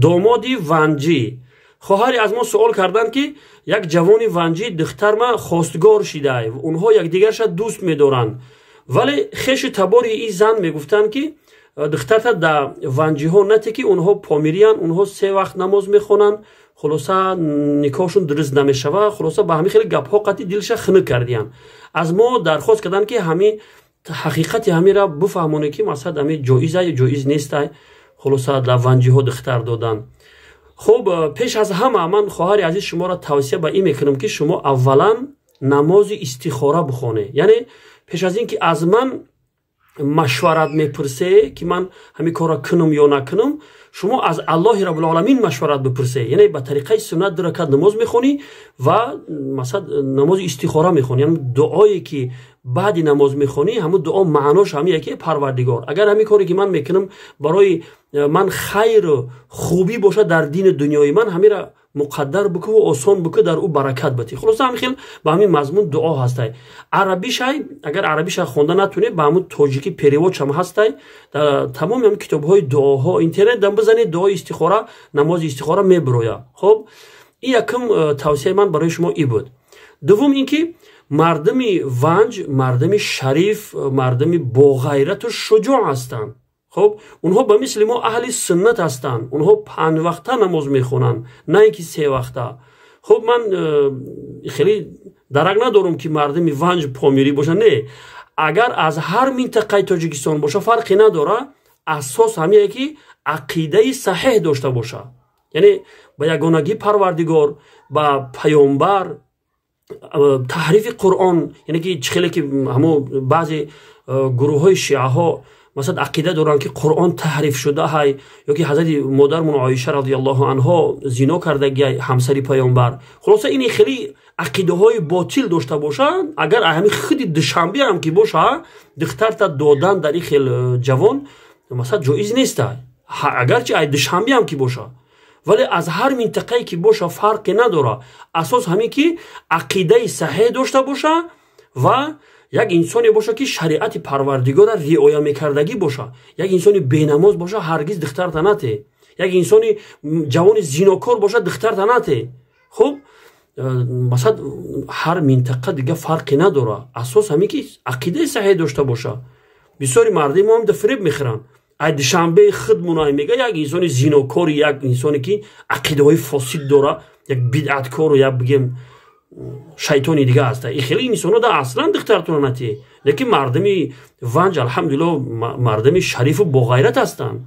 Домоди ванҷӣ. Хоҳаре аз мо суол карданд, ки як ҷавони ванҷӣ духтарма хостгор шидай, онҳо якдигарша дӯст медоранд, вале хешу табори ин зан мегуфтанд, ки духтарта да ванҷиҳо нате, ки онҳо помириянд, онҳо се вақт намоз мехонанд, хулоса, никоҳшон дуруст намешава. Хулоса, ба ҳамин хеле гапҳо қатъи дилша хунук кардиянд. Аз мо дархост карданд, ки ҳамин ҳақиқати ҳаминра бифаҳмонем, ки масалан, ҳамин ҷоиза ё ҷоиз нестай, хулоса, дар ванҷиҳо духтар додан. Хуб, пеш аз ҳама ман, хоҳари азиз, шуморо тавсия ба ин мекунам, ки шумо аввалан намози истихора бихонед. Яъне пеш аз ин ки аз ман машварат мепурсе, ки ман ҳамин корро кунам ё накунам, шумо аз Аллоҳи Раббулоламин машварат бипурсе. Яъне ба тариқаи суннат ду ракат намоз мехонӣ ва масалан, намози истихора мехонӣ. Яъне дуое ки баъди намоз мехонӣ, ҳамун дуо маънош ҳамие, ки: «Парвардигор, агар ҳамин коре ки ман мекунам, барои ман хайру хубӣ бошад дар дину дунёи ман, ҳамира муқаддар бикӯ, осон бикӯ, дар ӯ баракат батӣ». Хулоса, ҳамин хел ба ҳамин мазмун дуо ҳастай. Арабишай, агар арабиша хонда натунед, ба ҳамун тоҷикӣ перевод шам ҳастай. Дар тамоми ҳамин китобҳои дуоҳо, интернет дам бизанед, дуои истихора, намози истихора мебироя. Хуб, ин якум тавсияи ман барои шумо и буд. Дуввум ин ки мардуми Ванҷ мардуми шариф, мардуми боғайрату шуҷоъ ҳастанд. Хуб, онҳо ба мисли мо аҳли суннат ҳастанд, онҳо панҷвақта намоз мехонанд, на ин ки севақта. Хуб, ман хеле дарак надорам, ки мардуми Ванҷ помирӣ бошанд. Не, агар аз ҳар минтақаи Тоҷикистон боша, фарқе надора, асос ҳамие ки ақидаи саҳеҳ дошта боша, яъне ба ягонагии Парвардигор, ба паёмбар, таҳрифи Қуръон, яъне ки чӣ хеле ки ҳамо баъзе гурӯҳҳои шиаҳо, масалан, ақида доранд, ки Қуръон таҳриф шудаҳай ё ки ҳазрати модармон Оиша радиаллоҳу анҳо зино кардагиай, ҳамсари паёмбар. Хулоса, ини хеле ақидаҳои ботил дошта бошанд, агар ҳамин худи Душанбе ҳам ки боша, духтарта додан дар ин хел ҷавон, масалан, ҷоиз неста, агарчи ай Душанбе ҳам ки боша. Вале аз ҳар минтақае ки боша, фарқе надора, асос ҳамин ки ақидаи саҳеҳ дошта боша ва як инсоне боша, ки шариати Парвардигора риоя мекардагӣ боша. Як инсони бенамоз боша, ҳаргиз духтарта нате. Як инсони ҷавони зинокор боша, духтарта нате. Хуб, масалан, ҳар минтақа дига фарқе надора, асос ҳамин ки ақидаи саҳеҳ дошта боша. Бисёри мардуми мо ҳам фиреб мехӯранд. Ай Душанбеи худмунай мега, як инсони зинокори, як инсоне ки ақидаҳои фосид дора, як бидъаткору, як бигем, шайтони дига ҳаста. И хеле инсонҳо да аслан духтартона натӣ. Лекин мардуми Ванҷ, алҳамдулилло, мардуми шарифу боғайрат ҳастанд.